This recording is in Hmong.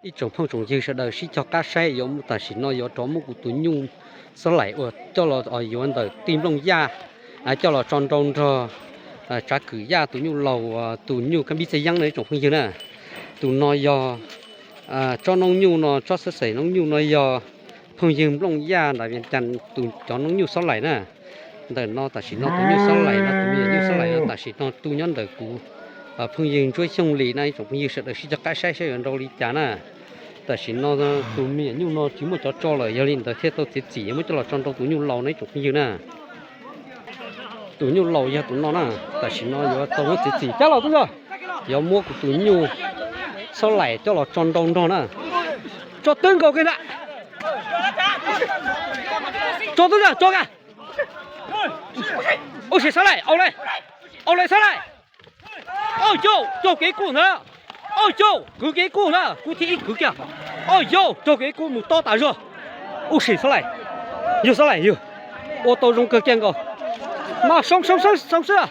Ib tsoom phooj tsoom ywg sawv daws sib cog qab saib, yuav tam sim no yuav rov muab kuv tus nyuj xob laim uas coj los yuav ntawm tij nplooj yaj coj los tso nrau nrog tsav kwm yaj tus nyuj laus, tus nyuj kab npib txaj yeeb no ib tsoom phooj ywg na. Tus no yog tsob noob nyuj no, tsob xab xaim noob nyuj no yog phooj ywg nplooj yaj nram Vias Cas tus cov noob nyuj xob laim na. Ntawm no tam sim no tus nyuj xob laim no, tus me nyuam nyuj xob laim no tam sim no tu nyob ntawm kuv phooj ywg Ntsuab Xyooj Lis na. Ib tsoom phooj ywg sawv daws sib cog qab saib saib yuav nrau li cas na. Tam sim no tus me nyuam nyuj no tsis muaj cov tso lawm, yog li ntawd thiaj tau txiav txim yuav muab coj los tso nrau tus nyuj laus no ib tsoom phooj ywg na. Tus nyuj laus yog tus no na. Tam sim no yuav tau muab txiav txim cab los tub ntag. Yuav muab kuv tus nyuj xob laim coj los tso nrau nrog na. Tso twb nkaus kiag ntag. Tso tub ntag, tso kiag. Ua si xob laim, au le, au le xob laim. Au yau, raug kev kuj ntag. Au yau, kwv kev kuj ntag, kuv thiaj ib kwv kiag. Au yau, raug kev kuj mus tob tas zog. Ua si xob laim, yug xob laim yug. Ua tau zoo kawg kiag nkaus. Mas soo soo soo xwb.